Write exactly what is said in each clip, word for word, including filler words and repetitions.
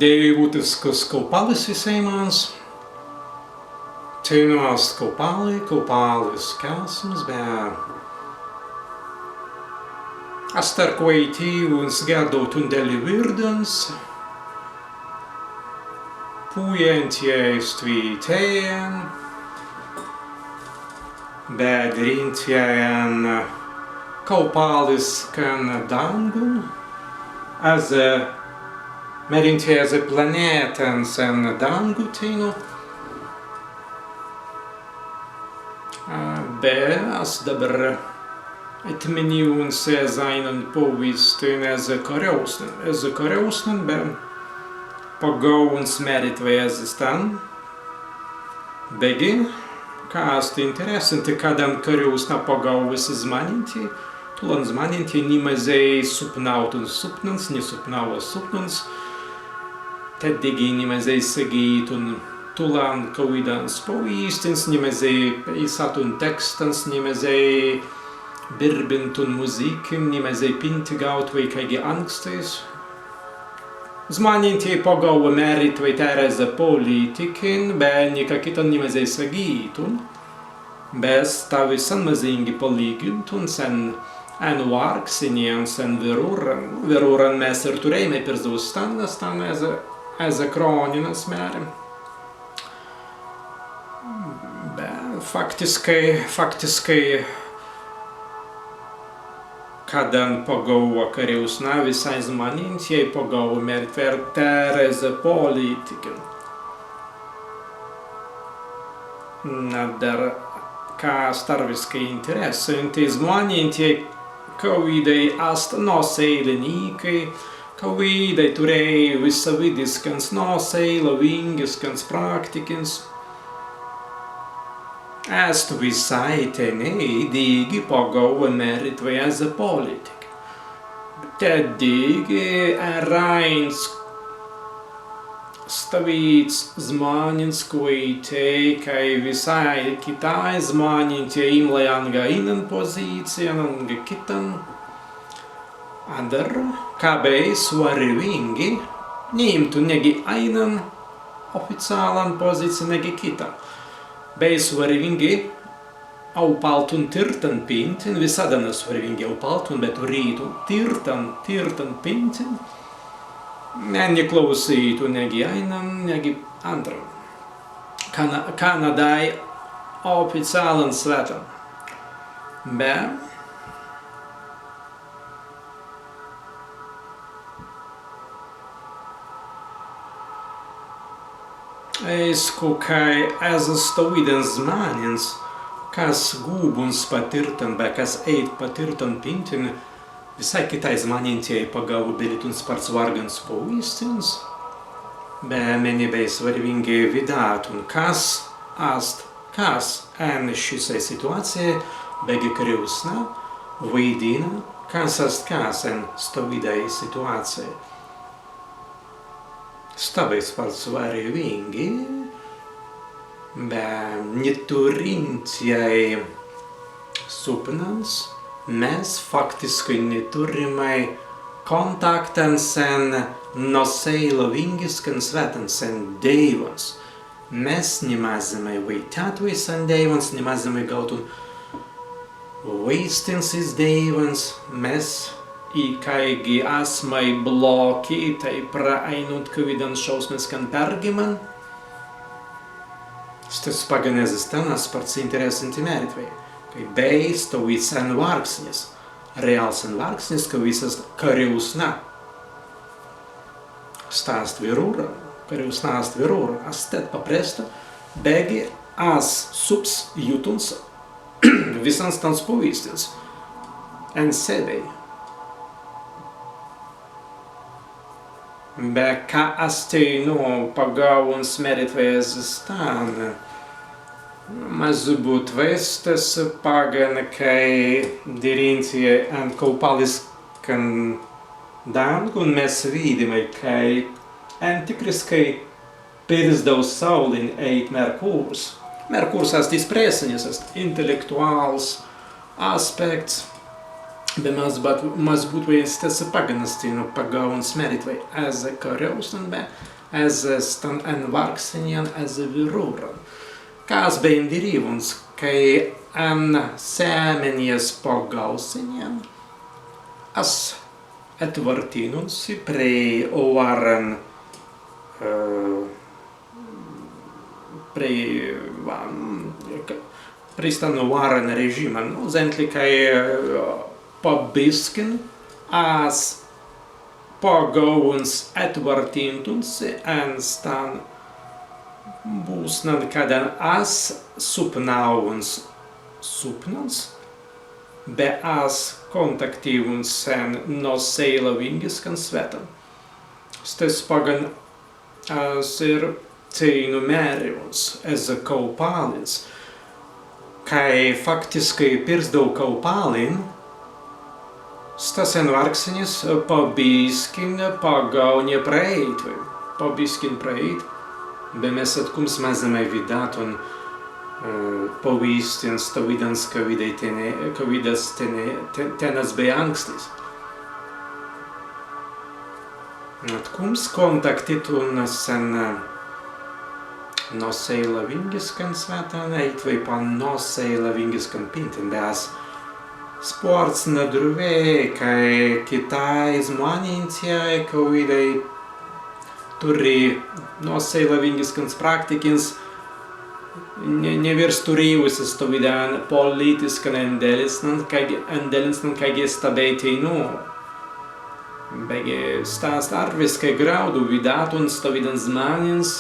Dēiwūtisks Kaupālis wisēimans. Teinū ast Kaupāli, Kaupālis kēsms be ast tēr kwaitīwuns gērdautun delli wirdans. Pūjantjai stwi tēr be dirīntjai en kaupāliskan dāngun, ezze, mērintjai ezze planētans en dāngu teinū. Be as dabber etminīwuns ezze aīnan pawīstin ezze karjausnan, ezze karjausnan be pagāuwuns mērit ezze stan. Beggi, ka ast interessantan, kaddan karjausna pagāuwusi zmānentjai, tūlan zmānentjai ni mazēi supnautun supnans, ni supnāwa supnans, tēt dīgi ni mazēi segītun tūlan kawīdans pawīstins, ni mazēi peisātun tekstans, ni mazēi birbintun muzīkin, ni mazēi pintegautwei kāigi ankstais. Zmānentjai pagāuwa mērit tēr ezze pōlitikin, be nika kittan ni mazēi segītun. Be sta wissan mazīngi palīgintun sen, en wārksni, sen wirūran. Wirūran mes ir turēimai pirzdau stan, stan ezze, ezze krōninas mēri. Be faktiskai, faktiskai, kaddan pagāuwa karjausna, wisāi zmānentjai pagāuwa mērit tēr ezze pōlitikin. Adder, ka ast arwiskai interessantan, zmānentjai, kawīdai ast nōseīlinīkai, kawīdai turēi wisawīdiskans nōseīlawīngiskans praktikins, ēst wisāi tenēi dīgi pagāuwa mērit ezze pōlitikin. Tēt dīgi eraīns stawīds zmānents, kwaitēi kāi wisāi kitāi zmānentjai īmlai anga aīnan pozīcijan, anga kittan. Adder, ka bēi swarewīngi, ni īmtun neggi aīnan oficiālan pozīcijan, neggi kittan. Bēi swarewīngi aupaltun tīrtan pintin, wisaddan swarewīngi aupaltun, be turītun tīrtan, tīrtan pintin, ni klausītun neggi aīnan, neggi āntran. Ka na-, ka nadāi oficiālan swītan. Be Eīskai ezze stawīdans zmānents, kas gūbuns pa tīrtan be kas ēit pa tīrtan pintin, wisāi kitāi zmānentjai pagāuwa bilītun spārts wārgans pawīstins, be mennei bēi swarewīngi widātun, kas ast kas en šissai situācijai, beggi karjausna waidinna, kas ast kas en stawīdai situācijai. Sta bēi spārts swarewīngi, be ni turīntjai supnans, mes faktiskai ni turrimai kōntaktan sen nōseīlawīngiskan swītan, sen dēiwans. Mes ni mazzimai waitjātwei sen dēiwans, ni mazzimai gaūtun waīstins iz dēiwans, mes ikāigi asmai blōki, tāi pra ainuntkawīdan šausmiskan pergiman. Stesse paggan ezze stan ast spārts interessantan mēritwei, kāi bēi stawīds enwārksnis, reāls enwārksnis, kawīds ast karjausna. Sta ast wirūra, karjausna ast wirūra, ast tēt papresta, beggi as subs jutuns wissans stans pawīstins en sebbei. Be ka as teinū pagāuns mēritwei ezze stan, mazzi būtwei stesse paggan, kāi dirīntjai en kaupāliskan dāngun, mes widāimai, kāi entikriskai pirzdau saūlin ēit Merkūrs. Merkūrs ast izprēsenis, ast intelektuāls aspekts. Be mazzi būtwei stesse paggan as teinū pagaūwuns mērītwei ezze karjausnan be ezze stan enwārgsenin ezze wirūran. Kas bēi endirīwuns, kāi en sēmenjas pagaūsenin as etwartinnuns si prei wāran, prei, prei stan wāran režīman, nu, zentli, kāi pa biskin as pagaūwuns etwartintun si en stan būsnan, kaddan as supnawuns supnans, be as kontaktiwuns sen noseilewingiskan swētan. Stesse paggan as ir teinū mērīwuns ezze Kaupālins, kāi faktiskai pirzdau Kaupālin stas enwārgsenis pa biskin pagaūnja prēitwei, pa biskin prēit, be mes etkūmps mazzimai widātun pawīstins stawīdans, kawīdas tenēi, kawīdas tenēi, tenas bēi ānkstais. Etkūmps kontaktitun sen noseilewingiskan swētan, ēitwei pa noseilewingiskan pintin, be as spārts nadruwēi, kāi kitāi zmānentjai, kawīdai turri noseilewingiskans praktikins, ni wīrst turīwusis stawīdan politiskan endelinsnan, kāigi, endelinsnan, kāigi sta bēi teinū. Beggi sta ast arwiskai grāudu widātun stawīdans zmānins,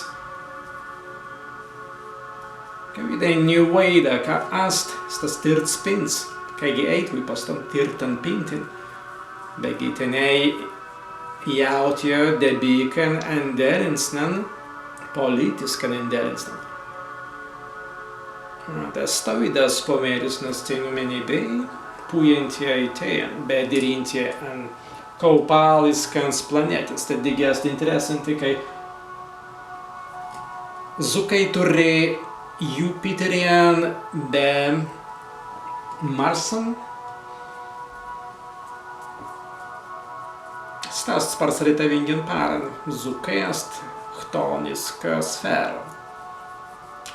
kawīdai ni waīda, ka ast stas tīrts pints, kāigi ēitwei pa stan tīrtan pintin, beggi tenēi jāutja debīkan endelinsnan, politiskan endelinsnan. Tēt stawīdas pamērisnas teinū mennei bēi, pūjantjai tēnti, be dirīntjai en kaupāliskans planētins, tēt dīgi ast interesanti, kāi zukkai turri Jupiterjan be Marsan, sta ast spārts retawīngin pāran, zukkai ast htōniska sfēra.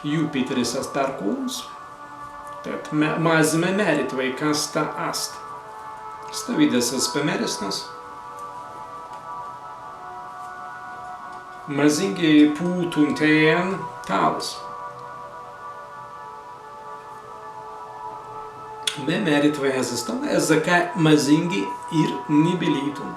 Jupiteris ast Perkūns, tēt mazzimai mērītwei, kas sta ast. Stawīdas pamērisnas. Mazīngi pūtun tēnti tālis. Be mērītwei ezze stan, ezze ka mazīngi īr ni bilītun.